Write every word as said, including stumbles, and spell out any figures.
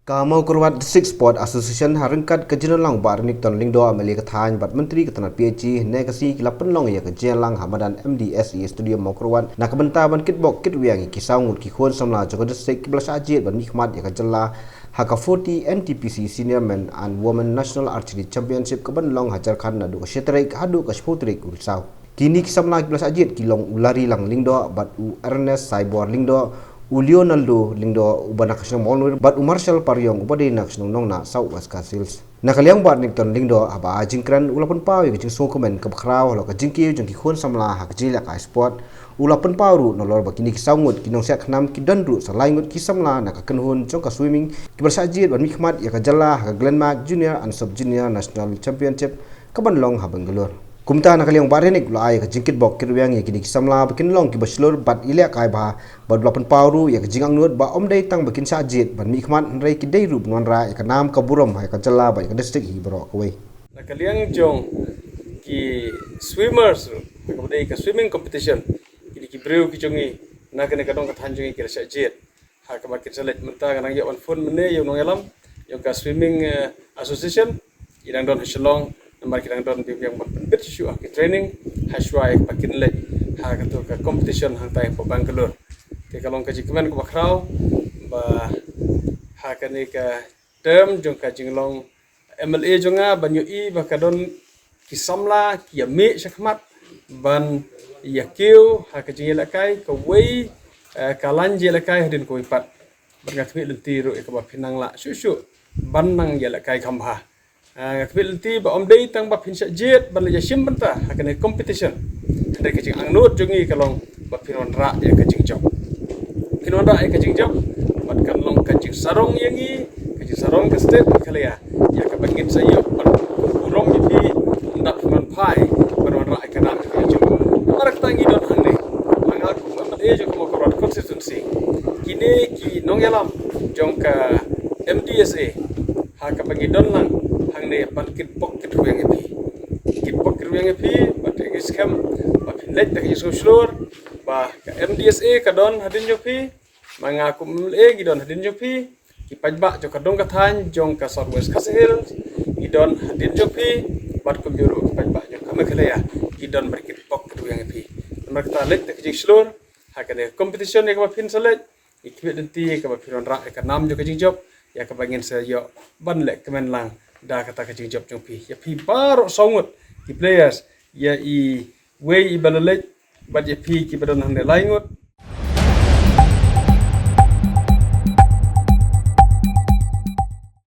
Ka Mawkyrwat District Sport Association ha ryngkat ka jingdon lang Bah Renikton Lyngdoh, M L A ka thaiñ bad Myntri ka tnad P H E, hynne ka sngi ki la pynlong ïa ka jingïalang ha madan M D S E A Stadium Mawkyrwat na ka bynta ban kitbok kitrwiang ïa ki saw ngut ki khun samla jong ka district kiba la shah jied ban mihkhmat ïa ka jylla ha ka forty N T P C Senior Men and Women National Archery Championship kaban long ha Jharkhand naduh ka shi tarik haduh ka shiphew tarik u Risaw. Kine ki samla kiba la shah jied ki long u Larilang Lyngdoh bad u Ernest Saibor Lyngdoh, u Leonardo Lyngdoh uba na ka shnong Mawlynroi bad u Marshal Pariong uba dei na ka shnong Nongnah, South West Khasi Hills. Na ka liang Bah Renikton Lyngdoh, haba ai jingkren u la pynpaw ïa ka jingsngewkmen kaba khraw halor ka jingkiew jong ki khun samla ha ka jingïalehkai sport. U la pynpaw ruh nalor ba kine ki saw ngut ki nongsiat khnam ki don ruh sa lai ngut ki samla na ka kynhun jong ka swimming kiba la shah jied ban mihkhmat ïa ka jylla ha ka Glenmark Junior and Sub Junior National Championship kaban long ha Bangalore. Kumta na ka liang Bah Renik u la ai ka jingkitbok kitrwiang ïa kine ki samla ba kin long kiba shlur bad ïalehkai bha, bad u la pynpaw ruh ïa ka jingangnud ba ym dei tang ba kin shah jied ban mihkhmat hynrei ki dei ruh ban wanrah ïa ka nam ka burom ha ïa ka jylla bad ïa ka district hi baroh kawei. Na ka liang jong ki swimmers ruh, kaba dei ka swimming competition, kine ki briew ki jong ngi na kane ka dong ka thaiñ jong ngi ki la shah jied. Ha kaba kin sa leit mynta nga nang ïoh ban phone mynne ïa u nongïalam jong ka swimming, eh, association. Ki dang don ha Shillong, namar ki dang don biang biang ban pynbit shuh shuh ha ki training ha shuwa ïa kaba kin leit ha kato ka competition hangtai hapoh Bangalore. Te ka long ka jingkmen kaba khraw ba ha kane ka term jong ka jinglong M L A jong nga ban ïohi ba ka don ki samla ki ïa mih shakhmat ban ïa kiew ha ka jingïalehkai kawei, eh, ka lain jingïalehkai hadien kawei pat. Bad nga khmih lynti ruh ïa kaba phin nang lah shuh shuh ban nang ïalehkai kham bha. Ah, nga khmih lynti ba ym dei tang ba phin shah jied ban leit ïashim bynta ha kane competition. Hynrei ka jingangnud jong ngi ka long ba phin wanrah ïa ka jingjop. Phin wanrah ïa ka jingjop bad kan long ka jingsarong ïa ngi, ka jingsarong ka state Meghalaya ïa kaba ngin sa ïoh ban burom ïa phi, ynda phin wan phai ban wanrah ïa ka nam ïa ka jingjop. Namar kata ngi don hangne, ma nga kum M L A jong ka Mawkyrwat constituency, kine ki nongïalam jong ka M D S A, ha kaba ngi don lang hangne ban kitbok kitrwiang ïa phi. Kitbok kitrwiang ïa phi bad ngi skhem ba phin leit da ka jingsngewshlur ba ka M D S A ka don hadien jong phi, ma nga kum M L A ngi don hadien jong phi, ki paidbah jong ka dong ka thaiñ jong ka South West Khasi Hills ngi don hadien jong phi, bad kumjuh ruh ki paidbah jong ka Meghalaya ki don ban kitbok kitrwiang ïa phi. Namar kata leit da ka jingshlur ha kane competition ïa kaba phin sa leit, ngi khmih lynti ïa kaba phin wanrah ïa ka nam jong ka jingjop, ïa kaba ngin sa ïoh ban leh kmen lang da kata ka jingjop jong phi. Ïa phi baroh saw ngut ki players, ïa iwei iba la leit bad ïa phi kiba don hangne lai ngut,